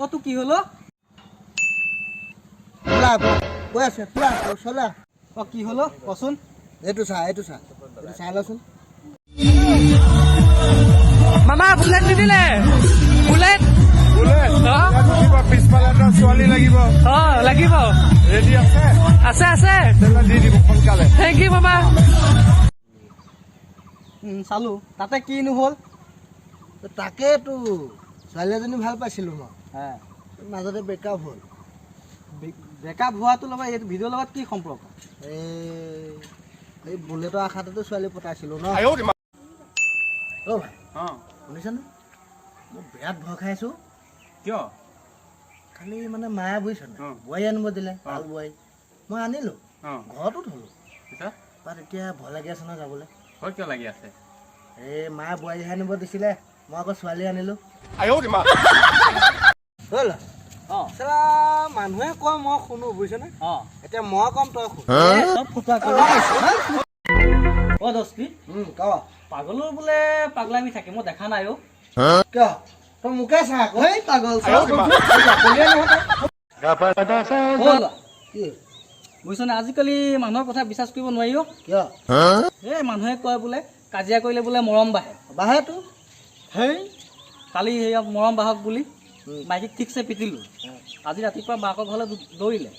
অ, তোৰ কি হ'ল অ? ওলা, কৈ আছে পুৰা ওচৰলৈ আহ। অ, কি হ'ল অ? কচোন। এইটো চা, এইটো চা, এইটো চাই লচোন। মামা, বুলেট নিদিলে? বুলেট। বুলেট উঠিব, পিছফালে এটা ছোৱালী লাগিব। অ, লাগিব। ৰেডি আছে? আছে আছে। তেনেহ'লে দি দিব সোনকালে। Thank U মামা। চালো, তাতে কিনো হ'ল? তাকেতো, ছোৱালী এজনী ভাল পাইছিলো মই, মাজতে ব্ৰেকআপ হ'ল। ব্ৰেকআপ হোৱাটোৰ লগত এইটো ভিডিঅ'ৰ লগত কি সম্পৰ্ক? এই বুলেটৰ আশাতেতো ছোৱালী পতাইছিলো ন। অ ভাই, শুনিছানে, মই বিৰাট ভয় খাই আছো। কিয়? কালি মানে মায়ে, বুজিছ নাই, বোৱাৰী আনিব দিলে, ভাল বোৱাৰী মই আনিলো, ঘৰতো থলো। পিছত? তাত এতিয়া ভয় লাগি আছে নহয় যাবলৈ। ভয় কিয় লাগি আছে? এই মায়ে বোৱাৰীহে আনিব দিছিলে, মই আকৌ ছোৱালী আনিলো। হ'ল। চালা, মানুহে কয়, মই শুনো, বুজিছনে? এতিয়া মই কম, তই শুন। চব ফটুৱা কৰি। অ দস্তি। ক। পাগলৰ বোলে পাগলামি থাকে, মই দেখা নাই অ। কিয়, তই মোকে চা আকৌ। এই পাগল। কলিয়ে নহয় তই। অ ল'ৰা। কি? বুজিছনে, আজিকালি মানুহৰ কথা বিশ্বাস কৰিব নোৱাৰি অ। কিয়? এই মানুহে কয় বোলে কাজিয়া কৰিলে বোলে মৰম বাঢ়ে। বাঢ়েতো। হেই, কালি সেয়া মৰম বাঢ়ক বুলি মাইকীক ঠিকছে পিটিলোঁ। আজি ৰাতিপুৱা মাকৰ ঘৰলৈ দৌৰিলে।